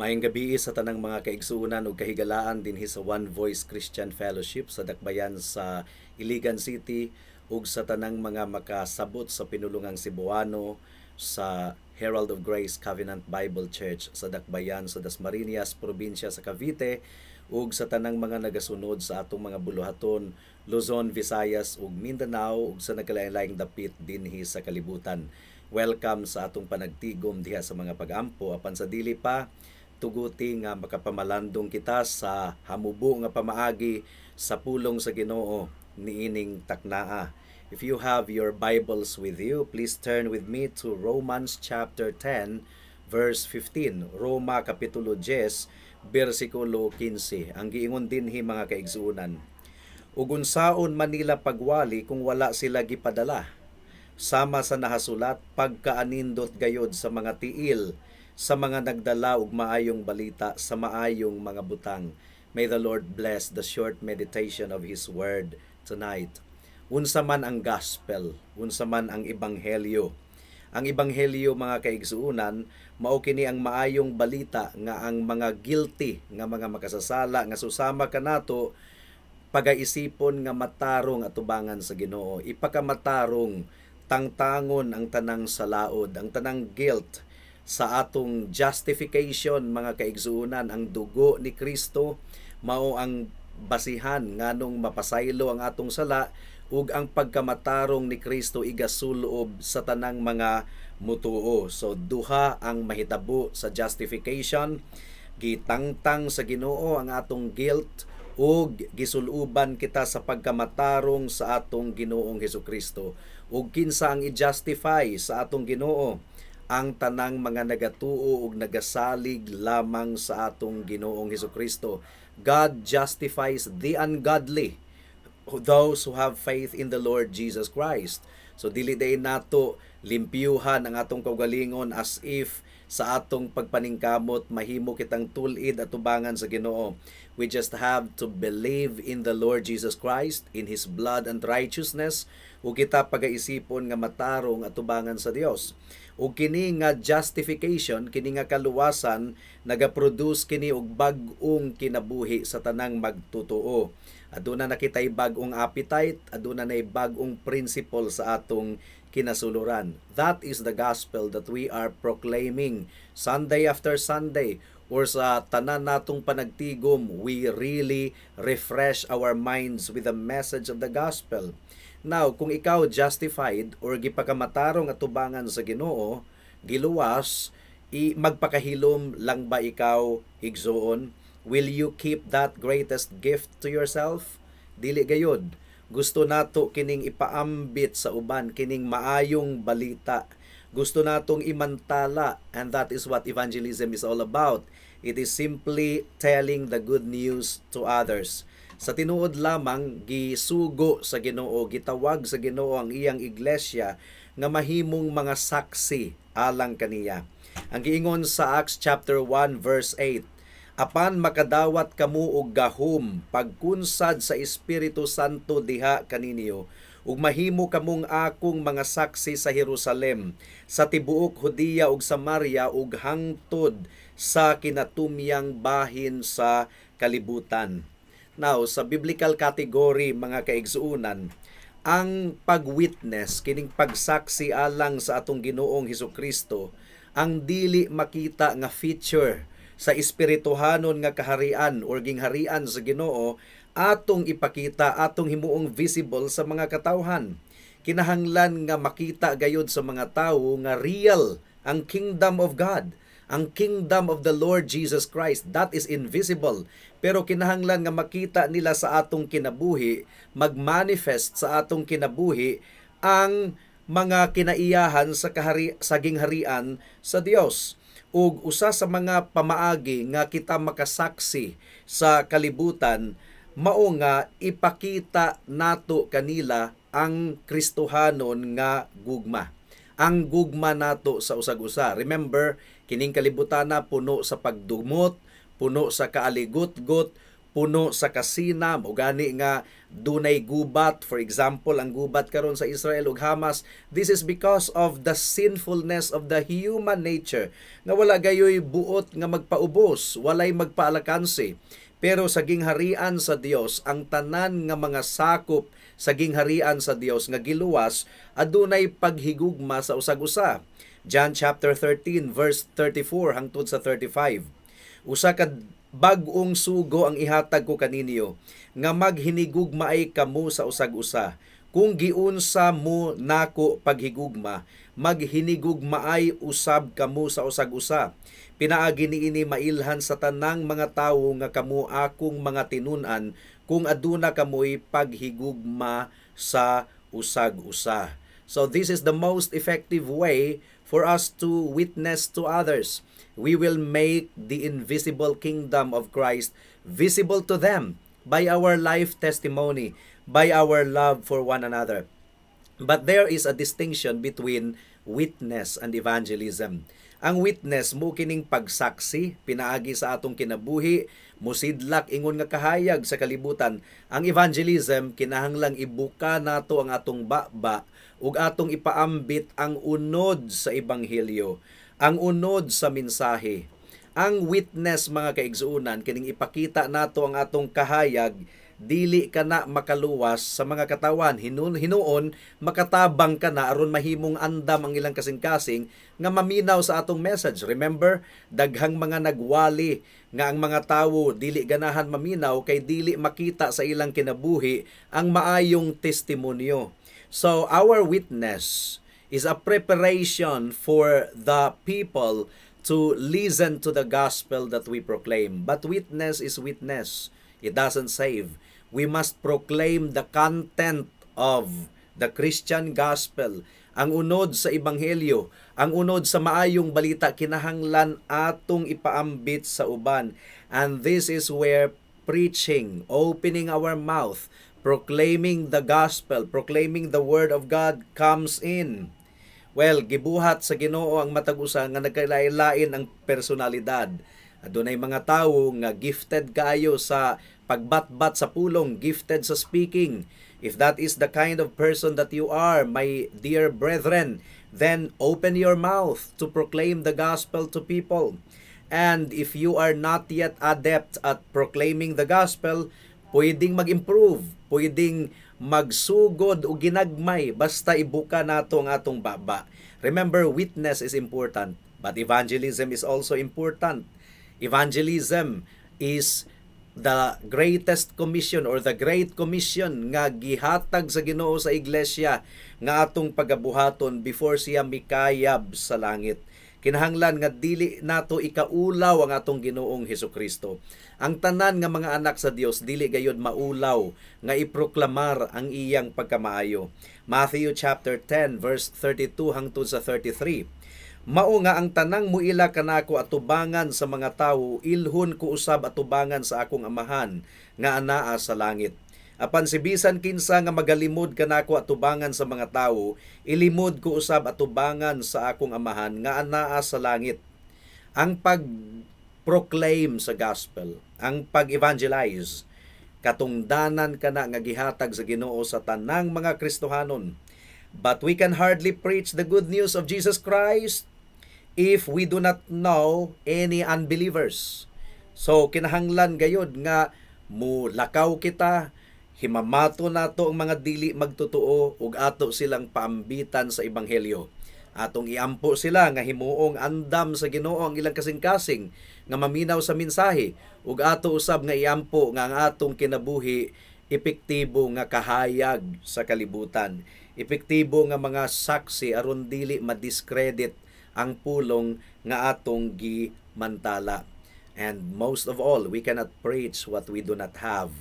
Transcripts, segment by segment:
Maayong gabii sa tanang mga kaigsuonan ug kahigalaan dinhi sa One Voice Christian Fellowship sa dakbayan sa Iligan City ug sa tanang mga makasabot sa pinulungang Cebuano sa Herald of Grace Covenant Bible Church sa dakbayan sa Dasmariñas, probinsya sa Cavite, ug sa tanang mga nagasunod sa atong mga buluhaton Luzon, Visayas ug Mindanao ug sa nagkalain-laing dapit dinhi sa kalibutan. Welcome sa atong panagtigom diha sa mga pag-ampo. Apan sa dili pa, tuguti nga makapamalandong kita sa hamubo nga pamaagi sa pulong sa Ginoo niining taknaa. If you have your Bibles with you, please turn with me to Romans chapter 10 verse 15. Roma kapitulo 10 bersikulo 15. Ang giingon dinhi, mga kaigsuonan: "Ug unsaon man nila pagwali kung wala sila gipadala? Sama sa nahasulat, pagkaanindot gayod sa mga tiil sa mga nagdala og maayong balita sa maayong mga butang." May the Lord bless the short meditation of His Word tonight. Unsa man ang gospel? Unsa man ang ebanghelyo? Ang ebanghelyo, mga kaigsuonan, mao kini ang maayong balita nga ang mga guilty nga mga makasasala nga susama kanato pagaisipon nga matarong atubangan sa Ginoo. Ipakamatarong, tangtangon ang tanang salaod, ang tanang guilt sa atong justification, mga kaigsuonan. Ang dugo ni Kristo mao ang basihan nganong mapasaylo ang atong sala ug ang pagkamatarong ni Kristo igasulob sa tanang mga mutuo. So duha ang mahitabo sa justification: gitangtang sa Ginoo ang atong guilt ug gisuluban kita sa pagkamatarong sa atong Ginoong Hesukristo. Ug kinsa ang i-justify sa atong Ginoo? Ang tanang mga nagatuo ug nagasalig lamang sa atong Ginoong Hesukristo. God justifies the ungodly, those who have faith in the Lord Jesus Christ. So dili day nato limpyuhan ang atong kaugalingon as if sa atong pagpaningkamot mahimo kitang tul-id atubangan sa Ginoo. We just have to believe in the Lord Jesus Christ, in His blood and righteousness, ug kita pagaisipon nga matarong atubangan sa Dios. Ug kini nga justification, kini nga kaluwasan, nagaproduce kini og bag-ong kinabuhi sa tanang magtutuo. Aduna na kitay bag-ong appetite, aduna na bag-ong principle sa atong kinasuluran. That is the gospel that we are proclaiming Sunday after Sunday or sa tanan natong panagtigom. We really refresh our minds with the message of the gospel. Now, kung ikaw justified or gipakamatarong atubangan sa Ginoo, giluwas, i magpakahilom lang ba ikaw, igsoon? Will you keep that greatest gift to yourself? Dili gayod. Gusto nato kining ipaambit sa uban, kining maayong balita. Gusto natong imantala, and that is what evangelism is all about. It is simply telling the good news to others. Sa tinuod lamang, gisugo sa Ginoo, gitawag sa Ginoo ang iyang iglesia nga mahimong mga saksi alang kaniya. Ang giingon sa Acts chapter 1 verse 8, "Apan makadawat kamo og gahom pagkunsad sa Espiritu Santo diha kaninyo, ug mahimo kamong akong mga saksi sa Jerusalem, sa tibuok Judea ug Samaria ug hangtod sa kinatumyang bahin sa kalibutan." Now, sa biblical category, mga kaigsuonan, ang pag-witness, kining pagsaksi alang sa atong Ginoong Hesukristo, ang dili makita nga feature sa espirituhanon nga kaharian or gingharian sa Ginoo, atong ipakita, atong himuong visible sa mga katawhan. Kinahanglan nga makita gayod sa mga tawo nga real ang kingdom of God, ang kingdom of the Lord Jesus Christ. That is invisible. Pero kinahanglan nga makita nila sa atong kinabuhi, magmanifest sa atong kinabuhi ang mga kinaiyahan sa kahari sa gingharian sa Dios. Ug usa sa mga pamaagi nga kita makasaksi sa kalibutan mao nga ipakita nato kanila ang Kristohanon nga gugma. Ang gugma nato sa usag-usa. Remember, kining kalibutana puno sa pagdumot, puno sa kaaligutgot, Puno sa kasina, o gani nga dunay gubat, for example, ang gubat karon sa Israel ug Hamas. This is because of the sinfulness of the human nature nga wala gayoy buot nga magpaubos, walay magpaalakansi. Pero sa gingharian sa Dios, ang tanan nga mga sakop sa gingharian sa Dios nga giluwas adunay paghigugma sa usag-usa. John chapter 13 verse 34 hangtod sa 35. "Usa ka bag-ong sugo ang ihatag ko kaninyo, nga maghinigugmaay kamo sa usag-usa. Kung giunsa mo nako paghigugma, maghinigugmaay usab kamo sa usag-usa. Pinaagi niini mailhan sa tanang mga tawo nga kamo akong mga tinun-an, kung aduna kamoy paghigugma sa usag-usa." So this is the most effective way for us to witness to others. We will make the invisible kingdom of Christ visible to them by our life testimony, by our love for one another. But there is a distinction between witness and evangelism. Ang witness mo kining pagsaksi pinaagi sa atong kinabuhi, musidlak ingon nga kahayag sa kalibutan. Ang evangelism, kinahanglang ibuka nato ang atong baba ug atong ipaambit ang unod sa ebanghelyo, ang unod sa mensahe. Ang witness, mga kaigsuonan, kining ipakita nato ang atong kahayag, dili ka na makaluwas sa mga katawan. Hinuon makatabang ka na aron mahimong andam ang ilang kasing-kasing nga maminaw sa atong message. Remember, daghang mga nagwali nga ang mga tawo dili ganahan maminaw kay dili makita sa ilang kinabuhi ang maayong testimonyo. So our witness is a preparation for the people to listen to the gospel that we proclaim. But witness is witness. It doesn't save. We must proclaim the content of the Christian gospel. Ang unod sa ebanghelyo, ang unod sa maayong balita, kinahanglan atong ipaambit sa uban. And this is where preaching, opening our mouth, proclaiming the gospel, proclaiming the word of God comes in. Well, gibuhat sa Ginoo ang matag usa nga nagkalain-lain ang personalidad. Adunay mga tawo nga gifted kaayo sa pagbatbat sa pulong, gifted sa speaking. If that is the kind of person that you are, my dear brethren, then open your mouth to proclaim the gospel to people. And if you are not yet adept at proclaiming the gospel, pwedeng mag-improve, pwedeng magsugod o ginagmay, basta ibuka nato ang atong baba. Remember, witness is important, but evangelism is also important. Evangelism is the greatest commission or the great commission nga gihatag sa Ginoo sa iglesia nga atong pagabuhaton before siya mikayab sa langit. Kinahanglan nga dili nato ikaulaw ang atong Ginoong Hesukristo. Ang tanan nga mga anak sa Dios dili gayud maulaw nga iproklamar ang iyang pagkamaayo. Matthew chapter 10 verse 32 hangtod sa 33. "Mao nga ang tanang muila kanako atubangan sa mga tawo, ilhon ko usab atubangan sa akong Amahan nga anaa sa langit. Apan si bisan kinsa nga magalimod kanako atubangan sa mga tawo, ilimod ko usab atubangan sa akong Amahan nga anaa sa langit." Ang pag-proclaim sa gospel, ang pag-evangelize, katungdanan kana nga gihatag sa Ginoo sa tanang mga Kristohanon. But we can hardly preach the good news of Jesus Christ if we do not know any unbelievers. So kinahanglan gayod nga mulakaw kita, himamato nato ang mga dili magtotoo ug ato silang paambitan sa ebanghelyo. Atong iampo sila nga himuong andam sa Ginoo ang ilang kasing-kasing nga maminaw sa mensahe, ug ato usab nga iampo nga ang atong kinabuhi epektibo nga kahayag sa kalibutan. Epektibo nga mga saksi aron dili madiscredit ang pulong nga atong gimantala. And most of all, we cannot preach what we do not have.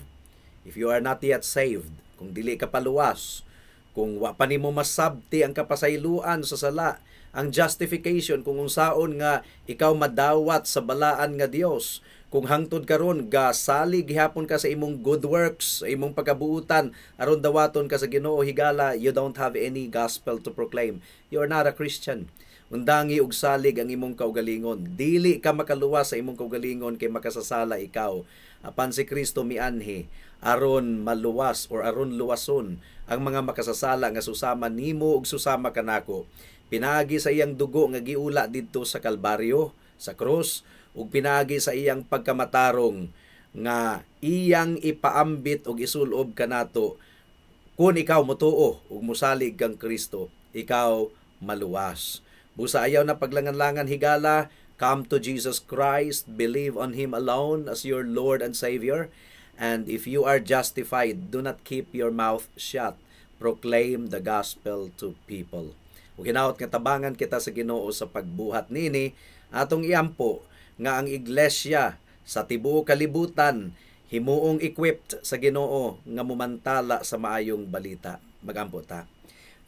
If you are not yet saved, kung dili ka paluwas, kung wa pa nimo masabti ang kapasayloan sa sala, ang justification, kung unsaon nga ikaw madawat sa balaan nga Dios, kung hangtod karon gasalig gihapon ka sa imong good works, sa imong pagkabuutan aron dawaton ka sa Ginoo, higala, you don't have any gospel to proclaim. You are not a Christian. Undangi og salig ang imong kaugalingon. Dili ka makaluwas sa imong kaugalingon kay makasasala ikaw. Apan si Kristo mianhi aron maluwas or aron luwason ang mga makasasala nga susama nimo ug susama kanako. Pinaagi sa iyang dugo nga giula didto sa Kalbaryo, sa krus, ug pinaagi sa iyang pagkamatarong nga iyang ipaambit og isulob kanato. Kung ikaw motuo ug mosalig kang Kristo, ikaw maluwas. Busa ayaw na paglangan-langan, higala, come to Jesus Christ, believe on Him alone as your Lord and Savior. And if you are justified, do not keep your mouth shut. Proclaim the gospel to people. Ug hinaot nga tabangan kita sa Ginoo sa pagbuhat nini. Atong iampo nga ang iglesia sa tibuok kalibutan himuong equipped sa Ginoo nga mumantala sa maayong balita. Magampo ta.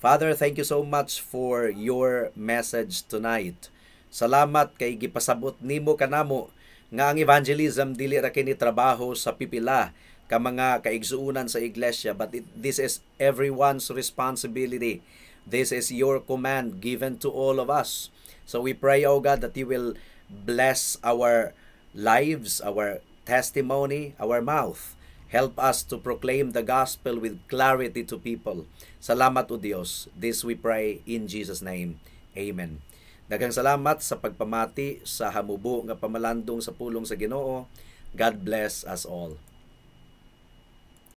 Father, thank you so much for your message tonight. Salamat kay gipasabot nimo kanamo nga ang evangelism dili ra kini trabaho sa pipila ka mga kaigsuonan sa iglesia, but this is everyone's responsibility. This is your command given to all of us. So we pray, O God, that you will bless our lives, our testimony, our mouth. Help us to proclaim the gospel with clarity to people. Salamat, O Dios. This we pray in Jesus' name. Amen. Daghang salamat sa pagpamati sa hamubo nga pamalandong sa pulong sa Ginoo. God bless us all.